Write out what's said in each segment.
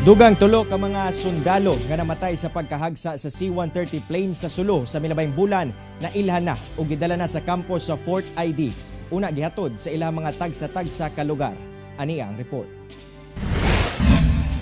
Dugang tulo ka mga sundalo nga namatay sa pagkahagsa sa C-130 plane sa Sulu sa milabayng bulan na ilhan na ug gidala na sa kampo sa 4th ID. Una gihatod sa ilang mga tagsa-tagsa ka lugar. Ani ang report.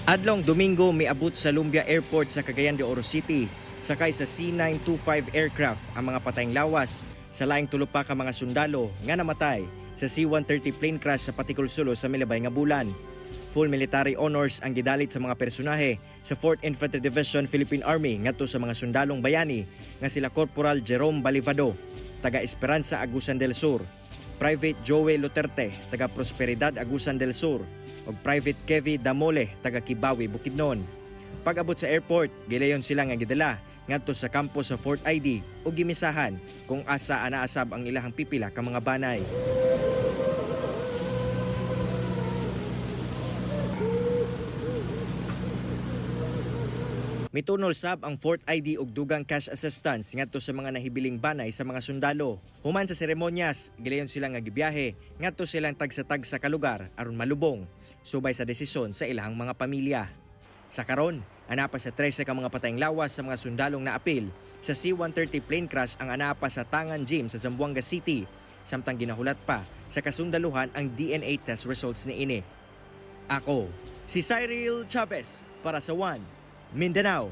Adlong Domingo, miabot sa Lumbia Airport sa Cagayan de Oro City sakay sa C925 aircraft ang mga patayng lawas sa laing tulo pa ka mga sundalo nga namatay sa C-130 plane crash sa Patikul, Sulu sa milabay nga bulan. Full military honors ang gidalit sa mga personahe sa 4th Infantry Division, Philippine Army, ngadto sa mga sundalong bayani nga sila Corporal Jerome Balivado, taga Esperanza, Agusan del Sur, Private Joey Luterte, taga Prosperidad, Agusan del Sur, ug Private Kevin Damole, taga Kibawe, Bukidnon. Pag-abot sa airport, gilayon sila nga gidala ngadto sa kampo sa 4th ID ug gimisahan kung asa anaasab ang ilahang pipila ka mga banay. Mitunol sab ang 4th ID og dugang cash assistance ngadto sa mga nahibiling banay sa mga sundalo. Human sa seremonyas, gilayon sila nga gibiyahe ngadto silang tagsa-tagsa ka lugar aron malubong subay sa desisyon sa ilahang mga pamilya. Sa karon, anaa pa sa 13 ka mga patayng lawas sa mga sundalong naapil sa C-130 plane crash ang anaa pa sa Tangan Gym sa Zamboanga City, samtang ginahulat pa sa kasundaluhan ang DNA test results niini. Ako, si Cyril Chavez para sa One Mindanao.